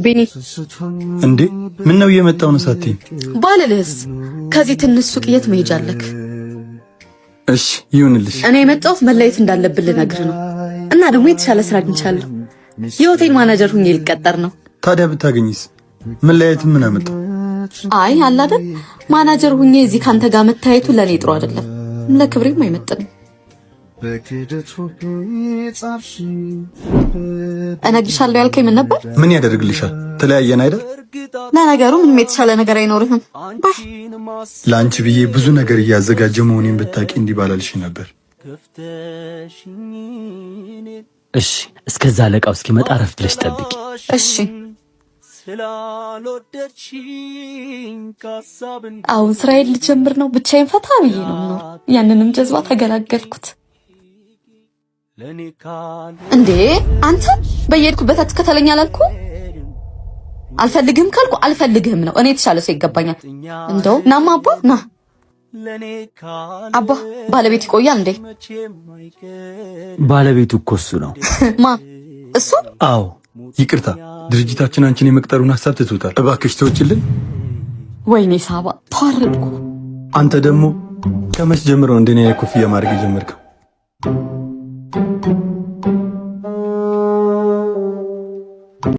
ቢኒ። እንዴ፣ ምን ነው እየመጣሁ ነው ሳትይኝ? ባልልህስ ከዚህ ትንሽ ሱቅ የት መሄጃለክ? እሺ ይሁንልሽ። እኔ የመጣሁት መለየት እንዳለብን ልነግርህ ነው። እና ደግሞ የተሻለ ስራ አግኝቻለሁ። የሆቴል ማናጀር ሁኜ ልቀጠር ነው። ታዲያ ብታገኝስ? መለያየት ምን አመጣው? አይ አለ አይደል፣ ማናጀር ሁኜ እዚህ ካንተ ጋር መታየቱ ለእኔ ጥሩ አይደለም፣ ለክብሬም አይመጥንም። እነግርሻለሁ ያልከኝ ምን ነበር? ምን ያደርግልሻል? ተለያየን አይደል? ለነገሩ ምንም የተሻለ ነገር አይኖርህም። Bye። ለአንቺ ብዬ ብዙ ነገር እያዘጋጀ መሆኔን ብታውቂ እንዲህ ባላልሽ ነበር። እሺ፣ እስከዛ አለቃው እስኪመጣ አረፍ ብለሽ ጠብቂ። እሺ። አሁን ስራዬን ልጀምር ነው። ብቻዬን ፈታ ብዬ ነው የምኖር። ያንንም ጀዝባ ተገላገልኩት። እንዴ አንተ፣ በየሄድኩበት አትከተለኝ አላልኩ? አልፈልግህም ካልኩ አልፈልግህም ነው። እኔ የተሻለ ሰው ይገባኛል። እንደው ናማ አባ፣ ና አባ። ባለቤት ይቆያል እንዴ? ባለቤቱ እኮ እሱ ነው። ማ እሱ? አዎ። ይቅርታ፣ ድርጅታችን አንቺን የመቅጠሩን ሀሳብ ትቶታል። እባክሽ ተወጪልን። ወይኔ ሳባ፣ ተዋረድኩ። አንተ ደግሞ ከመች ጀምሮ እንደኔ ኮፍያ ማድረግ የጀመርከው?